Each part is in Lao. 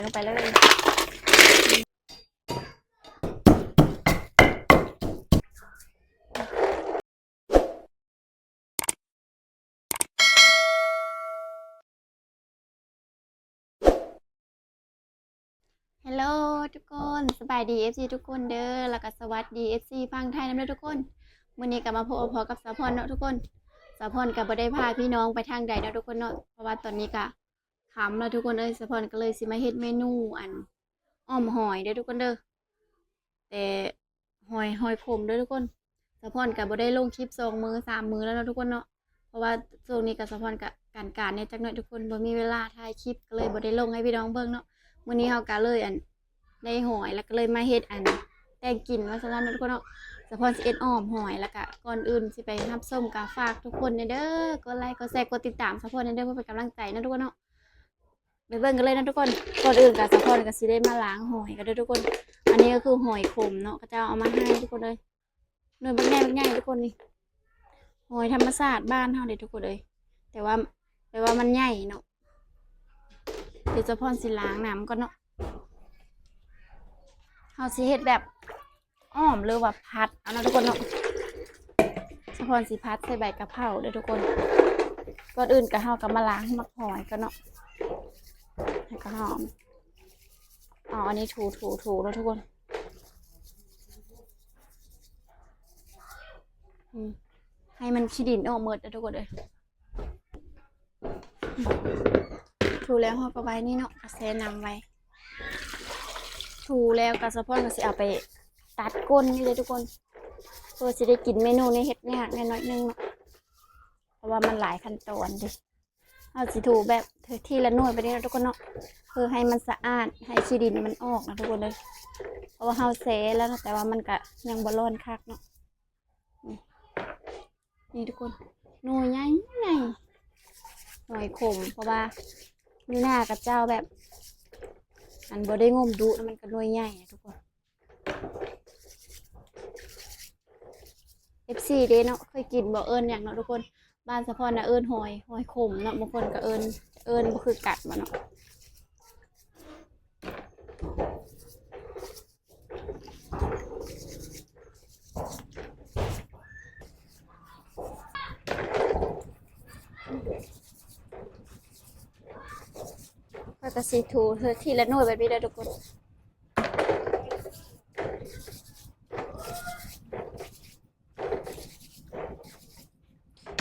ລົງໄປເລີຍ. ຮາໂລທຸກຄົນ ສະບາຍດີເອັຟຊີທຸກຄົນເດີ ແລ້ວກໍສະຫວັດດີເອັຟຊີຝັ່ງໄທນຳເດີທຸກຄົນ. ມື້ນີ້ກໍມາພົບມາພໍ້ກັບສາວພອນເນາະທຸກຄົນ. ສາວພອນກໍບໍ່ໄດ້ພາພີ່ນ້ອງໄປທາງໃດເນາະທຸກຄົນເນາະ ເພາະວ່າຕອນນີ້ກໍຄ່ຳແລ້ວທຸກຄົນເອີຍ. ສາວພອນກໍເລີຍຊິມາເຮັດເມນູອັນ ອ້ອມຫອຍເດີທຸກຄົນເດີ ແຕ່ຫອຍ ຫອຍຂົມເດີທຸກຄົນ. ສາວພອນກໍບໍ່ໄດ້ລົງຄລິບສອງມື້ສາມມື້ແລ້ວເນາະທຸກຄົນເນາະ ເພາະວ່າຊ່ວງນີ້ກໍສາວພອນກໍການໆແດ່ຈັກໜ້ອຍທຸກຄົນ ບໍ່ມີເວລາຖ່າຍຄລິບ ກໍເລີຍບໍ່ໄດ້ລົງໃຫ້ພີ່ນ້ອງເບິ່ງເນາະ. ມື້ນີ້ເຮົາກໍເລີຍ ອັນ ໄດ້ຫອຍ ແລ້ວກໍເລີຍມາເຮັດ ອັນ ແຕ່ງກິນວ່າຊັ້ນເນາະທຸກຄົນເນາະ. ສາວພອນຊິເຮັດອ້ອມຫອຍ ແລ້ວກໍກ່ອນອື່ນຊິໄປຮັບຊົມ ກໍຝາກທຸກຄົນແດ່ເດີ ກົດໄລ ກົດແຊ ກົດຕິດຕາມສາວພອນແດ່ເດີ ເພື່ອເປັນກຳລັງໃຈເນາະທຸກຄົນເນາະ. ໄປເບິ່ງກັນເລີຍນະທຸກຄົນ. ກ່ອນອື່ນກໍສາວພອນກໍຊິໄດ້ມາລ້າງຫອຍກັນເດີທຸກຄົນ. ອັນນີ້ກໍຄືຫອຍຂົມເນາະ ເຂົາເຈົ້າເອົາມາໃຫ້ທຸກຄົນເອີຍ ໜ່ວຍບັກໃຫຍ່ບັກໃຫຍ່ທຸກຄົນນີ້. ຫອຍທຳມະຊາດບ້ານເຮົາເດ້ທຸກຄົນເອີຍ ແຕ່ວ່າ ແຕ່ວ່າມັນໃຫຍ່ເນາະ. ດຽວສາວພອນຊິລ້າງນ້ຳກ່ອນເນາະ. ເຮົາຊິເຮັດແບບ ອ້ອມ ຫຼືວ່າຜັດເອົາເນາະທຸກຄົນເນາະ. ສາວພອນຊິຜັດໃສ່ໃບກະເພົາເດີທຸກຄົນ. ກ່ອນອື່ນກໍເຮົາກໍມາລ້າງໝາກຫອຍກ່ອນເນາະ ໃຫ້ກະຫອມ. ເອົາອັນນີ້ຖູໆໆເນາະທຸກຄົນ. ອືມ ໃຫ້ມັນຂີ້ດິນອອກໝົດເດີທຸກຄົນເອີຍ. ຖູແລ້ວເຮົາກໍໄວ້ນີ້ເນາະ ກະແຊ່ນ້ຳໄວ້. ຖູແລ້ວກະສາວພອນກໍຊິເອົາໄປຕັດກົ້ນນີ້ເດ້ທຸກຄົນ. ເພື່ອຊິໄດ້ກິນເມນູນີ້ເຮັດຍາກແດ່ໜ້ອຍໜຶ່ງເນາະ ເພາະວ່າມັນຫຼາຍຂັ້ນຕອນເດ້. ເຮົາຊິຖູແບບທີລະໜ່ວຍໄປເດ້ເນາະທຸກຄົນເນາະ ເພື່ອໃຫ້ມັນສະອາດ ໃຫ້ຂີ້ດິນມັນອອກນະທຸກຄົນເດີ. ເພາະວ່າເຮົາແຊ່ແລ້ວນະ ແຕ່ວ່າມັນກະຍັງບໍ່ລ້ອນຄັກເນາະ. ນີ້ ນີ້ທຸກຄົນ ໜ່ວຍໃຫຍ່ໆ ໜ່ວຍຂົມ ເພາະວ່າຢູ່ນາຂະເຈົ້າແບບ ອັນ ບໍ່ໄດ້ງົມດຸນະ ມັນກໍໜ່ວຍໃຫຍ່ນະທຸກຄົນ. ເອັຟຊີເດ້ເນາະ ເຄີຍກິນບໍ່ ເອີ້ນຫຍັງເນາະທຸກຄົນ. ບ້ານສາວພອນນະເອີ້ນຫອຍ ຫອຍຂົມເນາະ ບາງຄົນກໍເອີ້ນ ເອີ້ນບໍ່ຄືກັນບໍ່ເນາະ. ແລ້ວກໍຊິຖູທີລະໜ່ວຍແບບນີ້ເດີທຸກຄົນ.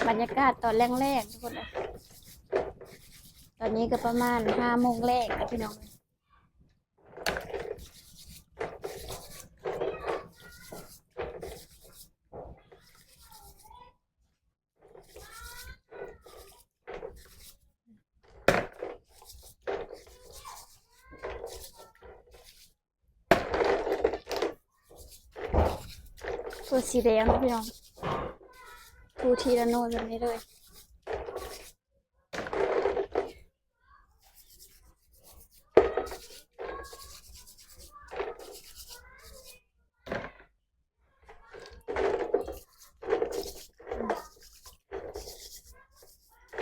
ບັນຍາກາດຕອນແລງໆ ທຸກຄົນເອີຍ. ຕອນນີ້ກໍປະມານຫ້າໂມງແລງແລ້ວພີ່ນ້ອງ. ຕົວສີແດງເນາະພີ່ນ້ອງ ຖູທີລະໜ່ວຍແບບນີ້ເລີຍ.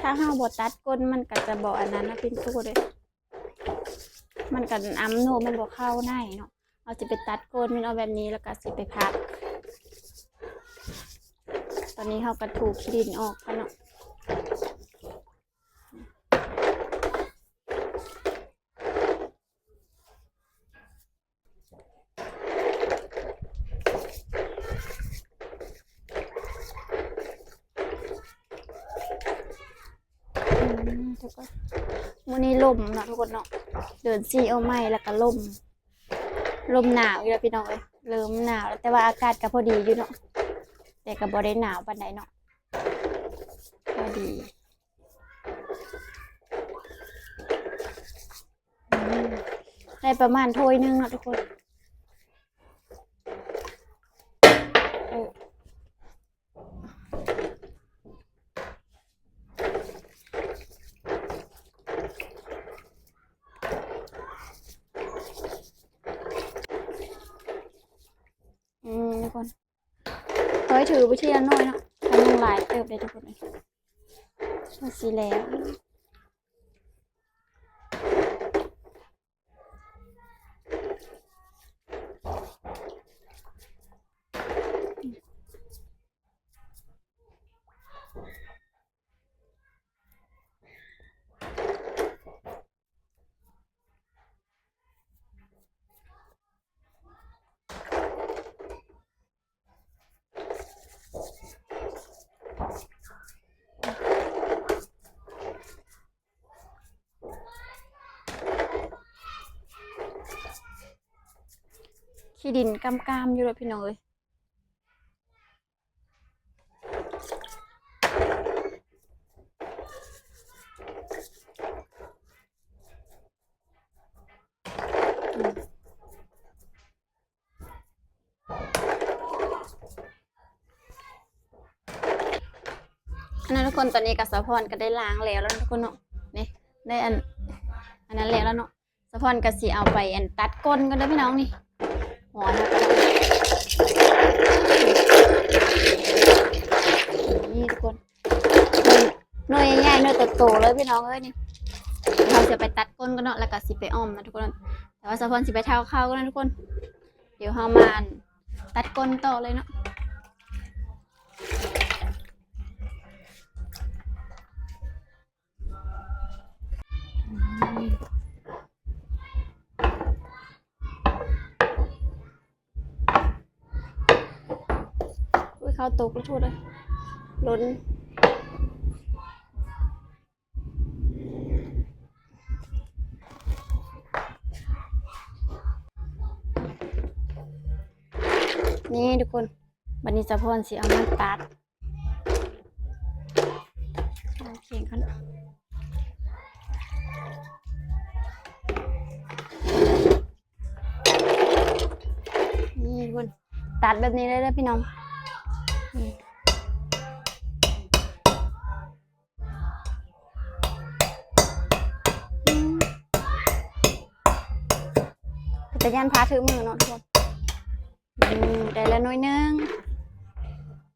ຖ້າເຮົາບໍ່ຕັດກົ້ນມັນກໍຈະບໍ່ອັນນັ້ນນະ ເປັນຕູ້ເດ້ ມັນກໍອຳໂນມັນບໍ່ເຂົ້າໃນເນາະ. ເຮົາຊິໄປຕັດກົ້ນມັນອອກແບບນີ້ ແລ້ວກໍຊິໄປພັດ. ຕອນນີ້ເຮົາກໍຖູຂີ້ດິນອອກກ່ອນເນາະ. ອືມ ທຸກຄົນ ມື້ນີ້ລົມເນາະທຸກຄົນເນາະ ເດືອນສີ່ອອກໃໝ່ ແລ້ວກໍລົມ ລົມໜາວອີກແລ້ວພີ່ນ້ອງເອີຍ ເລີ່ມໜາວແລ້ວ ແຕ່ວ່າອາກາດກໍພໍດີຢູ່ເນາະ ແຕ່ກໍບໍ່ໄດ້ໜາວປານໃດເນາະ ພໍດີ. ອືມ ໄດ້ປະມານຖ້ວຍໜຶ່ງເນາະທຸກຄົນ. ເອີ ອືມ ທຸກຄົນ ຄ່ອຍຖືໄປທີລະໜ່ວຍເນາະ ມັນຍັງຫຼາຍເຕີບເດ້ທຸກຄົນເອີຍ. ວ່າຊິແລ້ວ. ຂີ້ດິນກ້າມໆຢູ່ເດີພີ່ນ້ອງເອີຍ. ອັນນັ້ນທຸກຄົນ ຕອນນີ້ກໍສາວພອນກໍໄດ້ລ້າງແລ້ວ ແລ້ວທຸກຄົນເນາະ. ນີ້ ໄດ້ອັນ ອັນນັ້ນແລ້ວ ແລ້ວເນາະ. ສາວພອນກໍຊິເອົາໄປອັນຕັດກົ້ນກ່ອນເດີພີ່ນ້ອງນີ້. ໂອ້ຍ ນີ້ທຸກຄົນ ໜ່ວຍໃຫຍ່ໆ ໜ່ວຍໂຕໆເລີຍພີ່ນ້ອງເອີຍນີ້. ເຮົາຊິໄປຕັດກົ້ນກ່ອນເນາະ ແລ້ວກໍຊິໄປອ້ອມນະທຸກຄົນ. ແຕ່ວ່າສາວພອນຊິໄປເທົ້າເຂົ້າກ່ອນນະທຸກຄົນ. ດຽວເຮົາມາອັນຕັດກົ້ນຕໍ່ເລີຍເນາະ. ອຸ້ຍ ເຂົ້າຕົກ ໂທດເດີ ຫຼົ່ນ. ນີ້ທຸກຄົນ ບັດນີ້ສາວພອນຊິເອົາມາຕັດ ເອົາຂຽງກ່ອນ. ນີ້ທຸກຄົນ ຕັດແບບນີ້ເລີຍເດີພີ່ນ້ອງ. ນີ້ ອືມ ເປັນຕາຢ້ານພາຖືມືເນາະທຸກຄົນ. ອືມ ໄດ້ແລ້ວໜ່ວຍໜຶ່ງ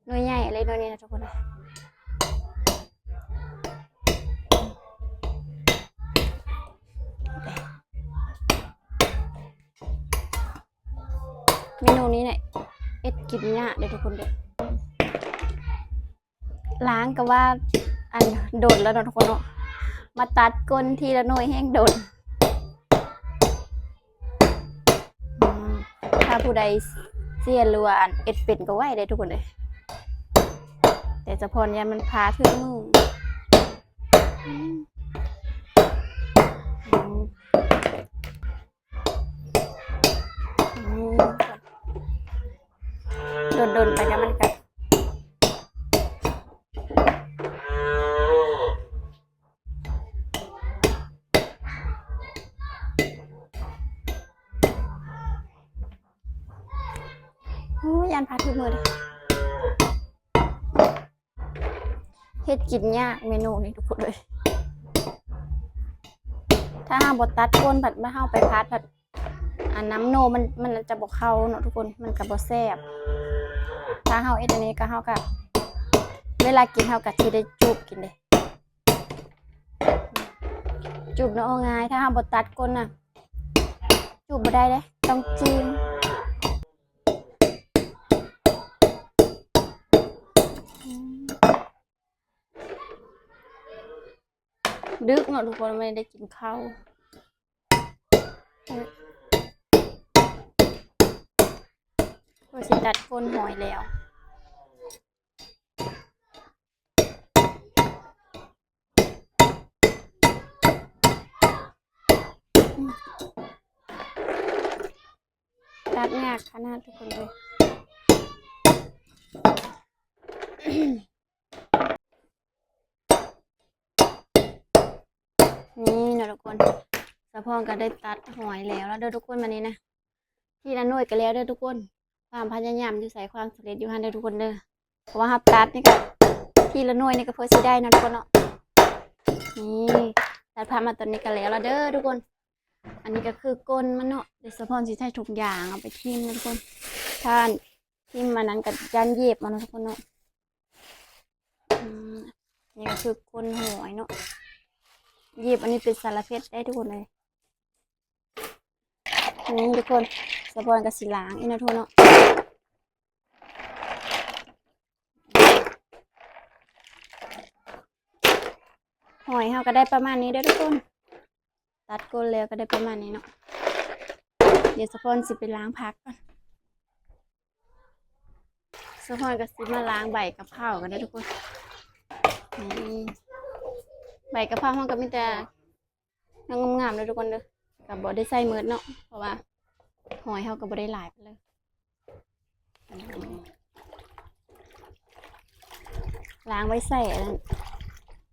ໜ່ວຍໃຫຍ່ເລີຍໜ່ວຍນີ້ນະທຸກຄົນ. ເມນູນີ້ນະ ເຮັດກິນຍາກເດ້ທຸກຄົນເດີ. ລ້າງກໍວ່າອັນດົນແລ້ວເນາະທຸກຄົນເນາະ ມາຕັດກົ້ນທີລະໜ່ວຍແຮ່ງດົນ. ອືມ ຖ້າຜູ້ໃດຊຽນ ຫຼືວ່າອັນເຮັດເປັນກໍໄວເດ້ທຸກຄົນເອີຍ ແຕ່ສາວພອນຢ້ານມັນພາຖືມື. ອືມ ອືມ ອືມ ດົນໆໄປແລ້ວມັນກໍ ໂອ້ຍ ຢ້ານພາຖືມືເດ້. ເຮັດກິນຍາກເມນູນີ້ທຸກຄົນເອີຍ. ຖ້າເຮົາບໍ່ຕັດກົ້ນ ພັດມາເຮົາໄປພັດ ພັດ ອັນນ້ຳໂນມັນ ມັນຈະບໍ່ເຂົ້າເນາະທຸກຄົນ ມັນກໍບໍ່ແຊບ. ຖ້າເຮົາເຮັດອັນນີ້ກໍ ເຮົາກໍ ເວລາກິນເຮົາກໍຊິໄດ້ຈູບກິນເດ້. ຈູບນະ ເອົາງ່າຍ ຖ້າເຮົາບໍ່ຕັດກົ້ນນະ ຈູບບໍ່ໄດ້ເດ້ ຕ້ອງຈີ້ມ. ດຶກເນາະທຸກຄົນ ບໍ່ໄດ້ກິນເຂົ້າ. ກໍຊິຕັດກົ້ນຫອຍແລ້ວ. ຕັດຍາກຂະໜາດທຸກຄົນເອີຍ. ນີ້ເນາະທຸກຄົນ ສາວພອນກໍໄດ້ຕັດຫອຍແລ້ວ ແລ້ວເດີທຸກຄົນ. ບັດນີ້ນະ ທີລະໜ່ວຍກໍແລ້ວເດີທຸກຄົນ. ຄວາມພະຍາຍາມຢູ່ໃສ ຄວາມສຳເລັດຢູ່ຫັ້ນເດີທຸກຄົນເດີ. ເພາະວ່າເຮົາຕັດນີ້ກໍ ທີລະໜ່ວຍນີ້ກໍເພື່ອຊິໄດ້ເນາະທຸກຄົນເນາະ. ນີ້ ຕັດຜ່ານມາຕອນນີ້ກໍແລ້ວລະເດີທຸກຄົນ. ອັນນີ້ກໍຄືກົ້ນມັນເນາະ ດຽວສາວພອນຊິໃຊ້ຖົງຢາງເອົາໄປຖິ້ມເນາະທຸກຄົນ. ຖ້າຖິ້ມອັນນັ້ນກໍຢ້ານເຫຢີບເອົາເນາະທຸກຄົນເນາະ. ອືມ ນີ້ກໍຄືກົ້ນຫອຍເນາະ. ເຫຢີບອັນນີ້ເປັນສາລະເພັດໄດ້ທຸກຄົນເອີຍ. ນີ້ທຸກຄົນ ສາວພອນກໍຊິລ້າງອີກເນາະທຸກຄົນເນາະ. ຫອຍເຮົາກໍໄດ້ປະມານນີ້ເດີທຸກຄົນ. ຕັດກົ້ນແລ້ວກໍໄດ້ປະມານນີ້ເນາະ. ດຽວສາວພອນຊິໄປລ້າງຜັກກ່ອນ. ສາວພອນກໍຊິມາລ້າງໃບກະເພົາກັນເດີທຸກຄົນ. ນີ້ ໃບກະເພົາເຮົາກໍມີແຕ່ ງາມໆເດີທຸກຄົນເດີ. ກໍບໍ່ໄດ້ໃສ່ໝົດເນາະ ເພາະວ່າ ຫອຍເຮົາກໍບໍ່ໄດ້ຫຼາຍປານໃດ. ລ້າງໄວ້ໃສ່ອັນນັ້ນ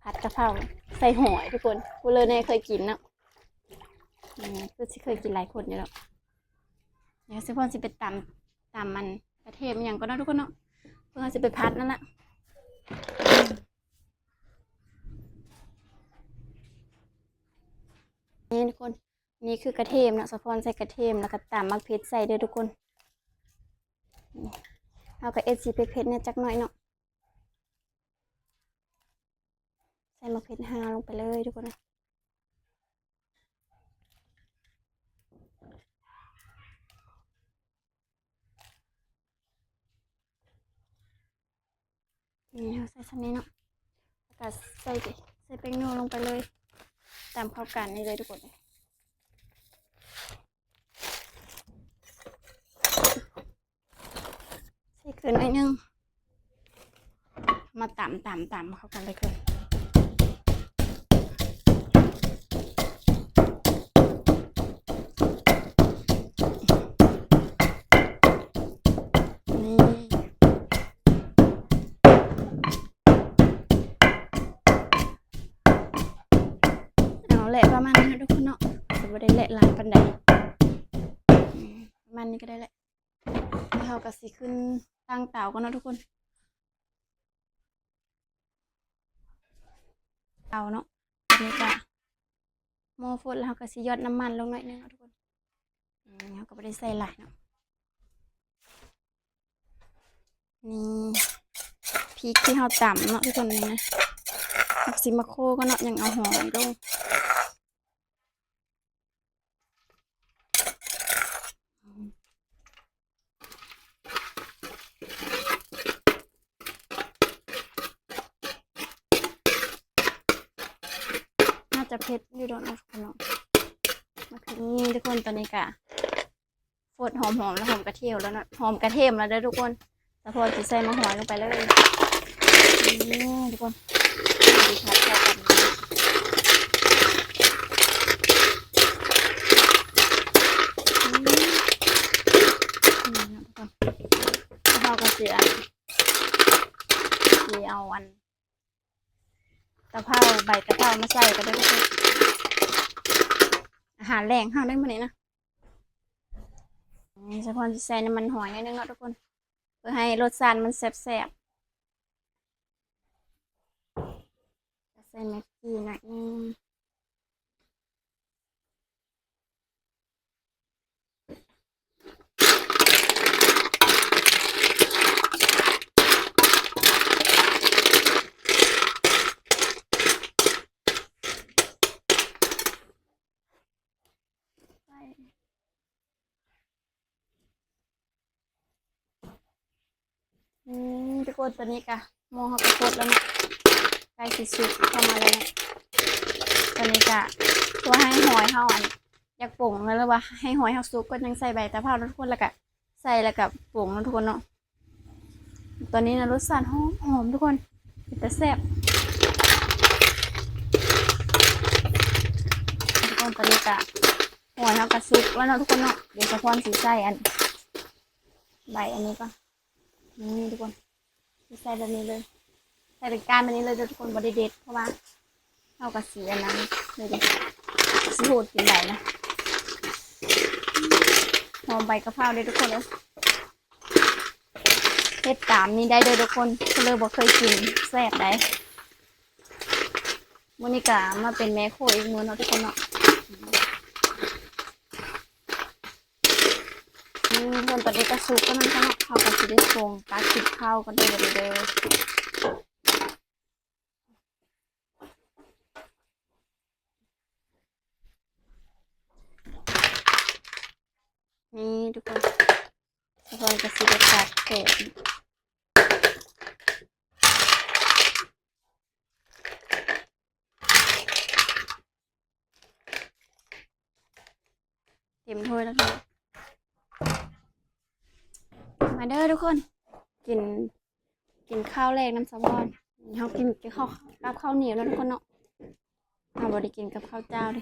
ຜັດກະເພົາ ໃສ່ຫອຍທຸກຄົນ. ຜູ້ເລີແນ່ເຄີຍກິນເນາະ. ອືມ ຄືຊິເຄີຍກິນຫຼາຍຄົນຢູ່ດອກ. ດຽວສາວພອນຊິໄປຕຳ ຕຳອັນກະທຽມອີ່ຫຍັງກ່ອນເນາະທຸກຄົນເນາະ ເພື່ອເຮົາຊິໄປຜັດນັ້ນລະ. ນີ້ທຸກຄົນ ນີ້ຄືກະທຽມເນາະ ສາວພອນໃສ່ກະທຽມ ແລ້ວກໍຕຳໝາກເຜັດໃສ່ເດີທຸກຄົນ. ເຮົາກໍເຮັດຊິເຜັດໆແດ່ຈັກໜ້ອຍເນາະ. ໃສ່ໝາກເຜັດຫ້າລົງໄປເລີຍທຸກຄົນເນາະ. ນີ້ເຮົາໃສ່ສ່ຳນີ້ເນາະ ແລ້ວກໍໃສ່ ໃສ່ແປ້ງນົວລົງໄປເລີຍ ຕຳເຂົ້າກັນນີ້ເລີຍທຸກຄົນ. ໃສ່ເກືອໜ້ອຍໜຶ່ງ ມາຕຳ ຕຳ ຕຳເຂົ້າກັນເລີຍຄື ນີ້ ເອົາແຫຼະ ປະມານນີ້ເນາະທຸກຄົນເນາະ ກໍບໍ່ໄດ້ແຫຼະຫຼາຍປານໃດ ປະມານນີ້ກໍໄດ້ແຫຼະ. ແລ້ວເຮົາກໍຊິຂຶ້ນຕັ້ງເຕົາກ່ອນເນາະທຸກຄົນ ເຕົາເນາະ. ອັນນີ້ກະໝໍ້ຟົດ ແລ້ວເຮົາກໍຊິຫຍອດນ້ຳມັນລົງໜ້ອຍໜຶ່ງເນາະທຸກຄົນ. ອືມ ເຮົາກໍບໍ່ໄດ້ໃສ່ຫຼາຍເນາະ. ນີ້ພິກທີ່ເຮົາຕຳເນາະທຸກຄົນ ນີ້ນະ ເຮົາຊິມາໂຄກ່ອນເນາະ ຍັງເອົາຫອມລົງ. ໜ້າຈະເຜັດຢູ່ດອກເນາະ ມາເຜັດນີ້ທຸກຄົນ. ຕອນນີ້ກະຟົດຫອມໆ ແລ້ວ ຫອມກະທຽມແລ້ວເນາະ ຫອມກະທຽມແລ້ວເດີທຸກຄົນ. ສາວພອນຊິໃສ່ໝາກຫອຍລົງໄປເລີຍ ນີ້ທຸກຄົນ ຊິຜັດເຂົ້າກັນ ນີ້ເນາະທຸກຄົນ. ເຮົາກໍຊິອັນ ຊິເອົາອັນ ກະເພົາ ໃບກະເພົາມາໃສ່ກໍໄດ້ທຸກຄົນ ອາຫານແລງເຮົາໃນມື້ນີ້ນະ. ສາວພອນຊິໃສ່ນ້ຳມັນຫອຍໜ້ອຍໜຶ່ງເນາະທຸກຄົນ ເພື່ອໃຫ້ລົດຊາດມັນແຊບໆ ໃສ່ແມັກກີ້ໜ້ອຍໜຶ່ງ. ອືມ ທຸກຄົນ ຕອນນີ້ກະໝໍ້ເຮົາກະຟົດແລ້ວເນາະ ໃກ້ຊິສຸກເຂົ້າມາແລ້ວເນາະ. ຕອນນີ້ກະ ເພື່ອໃຫ້ຫອຍເຮົາອັນ ຢາກປົງ ຫຼືວ່າໃຫ້ຫອຍເຮົາສຸກ ກໍຍັງໃສ່ໃບຕະເພົາເນາະທຸກຄົນ ແລ້ວກະໃສ່ ແລ້ວກະປົງເນາະທຸກຄົນເນາະ. ຕອນນີ້ນະ ລົດຊາດຫອມໆ ທຸກຄົນ ເປັນຕາແຊບທຸກຄົນ. ຕອນນີ້ກະຫອຍເຮົາກະສຸກແລ້ວເນາະທຸກຄົນເນາະ. ດຽວສາວພອນຊິໃສ່ອັນ ໃບອັນນີ້ກ່ອນ ນີ້ທຸກຄົນ ໃສ່ແບບນີ້ເລີຍ ໃສ່ເປັນກ້ານແບບນີ້ເລີຍເດີທຸກຄົນ ບໍ່ໄດ້ເດັດ ເພາະວ່າເຮົາກໍຊິອັນນັ້ນເລີຍເດ້ ຊິໂຫດກິນໄດ້ນະ. ຫອມໃບກະເພົາເດ້ທຸກຄົນເອີຍ ເຮັດຕາມນີ້ໄດ້ເດີທຸກຄົນ ຜູ້ເລີບໍ່ເຄີຍກິນ ແຊບໄດ໋. ມື້ນີ້ກະມາເປັນແມ່ຄົວອີກມື້ເນາະທຸກຄົນເນາະ. ອືມ ສ່ວນຕອນນີ້ກະສຸກແລ້ວນຳເນາະ ເຮົາກະຊິໄດ້ຊົງ ຕັກກິນເຂົ້າກັນເດີ ບັດນີ້ເດີ. ນີ້ທຸກຄົນ ສາວພອນກະຊິໄດ້ຕັກແກງ ເຕັມຖ້ວຍແລ້ວທຸກຄົນ ມາເດີທຸກຄົນ ກິນ ກິນເຂົ້າແລງນຳສາວພອນ. ເຮົາກິນ ກິນເຂົ້າກັບເຂົ້າໜຽວເນາະທຸກຄົນເນາະ ເຮົາບໍ່ໄດ້ກິນກັບເຂົ້າຈ້າວເດ້.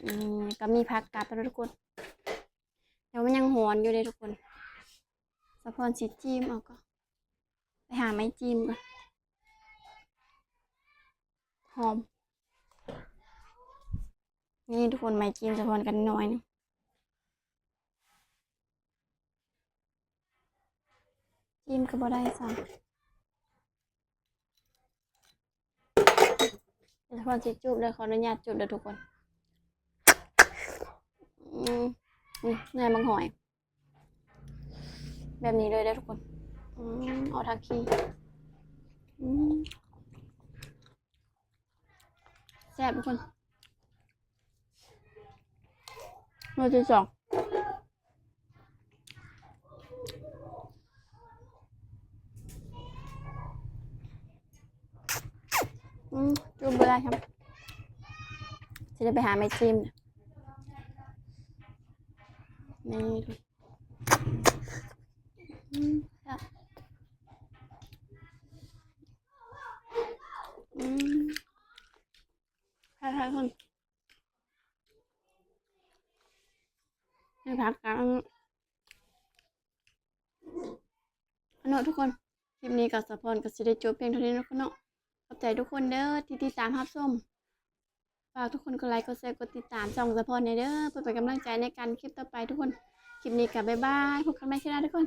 ອືມ ກະມີຜັກກັບເນາະທຸກຄົນ. ແ ແຕ່ວ່າມັນຍັງຮ້ອນຢູ່ເດ້ທຸກຄົນ. ສາວພອນຊິຈີ່ມເອົາກ່ອນ. ໄປຫາໄມ້ຈີ່ມກ່ອນ. ຫອມ. ນີ້ທຸກຄົນ ໄມ້ຈີ່ມສາວພອນກັນໜ້ອຍໜຶ່ງ. ຈີ່ມກໍບໍ່ໄດ້ຊ້ຳ. ສາວພອນຊິຈູບເດີ, ຂໍອະນຸຍາດຈູບເດີທຸກຄົນ. ອືມ ນີ້ ເນື້ອບັກຫອຍ ແບບນີ້ເລີຍເດີທຸກຄົນ. ອືມ ເອົາທາຄີ. ອືມ ແຊບທຸກຄົນ. ໜ່ວຍທີ່ສອງ. ອືມ ຈູບບໍ່ໄດ້ຊ້ຳ. ຊິໄດ້ໄປຫາໄມ້ຈີ່ມ. ນີ້ ອືມ ແຊບ. ອືມ ໃຫ້ ໃຫ້ຄົນ ໃຫ້ພັກກັນ. ເນາະທຸກຄົນ ຄລິບນີ້ກໍສາວພອນກໍຊິໄດ້ຈົບພຽງເທົ່ານີ້ເນາະ. ຂອບໃຈທຸກຄົນເດີທີ່ຕິດຕາມຮັບຊົມ. ຝາກທຸກຄົນກົດໄລ ກົດແຊ ກົດຕິດຕາມຊ່ອງສາວພອນແດ່ເດີ ເພື່ອເປັນກຳລັງໃຈໃນການເຮັດຄລິບຕໍ່ໄປທຸກຄົນ. ຄລິບນີ້ກໍບາຍບາຍ ພົບກັນໃໝ່ເທື່ອໜ້າທຸກຄົນ.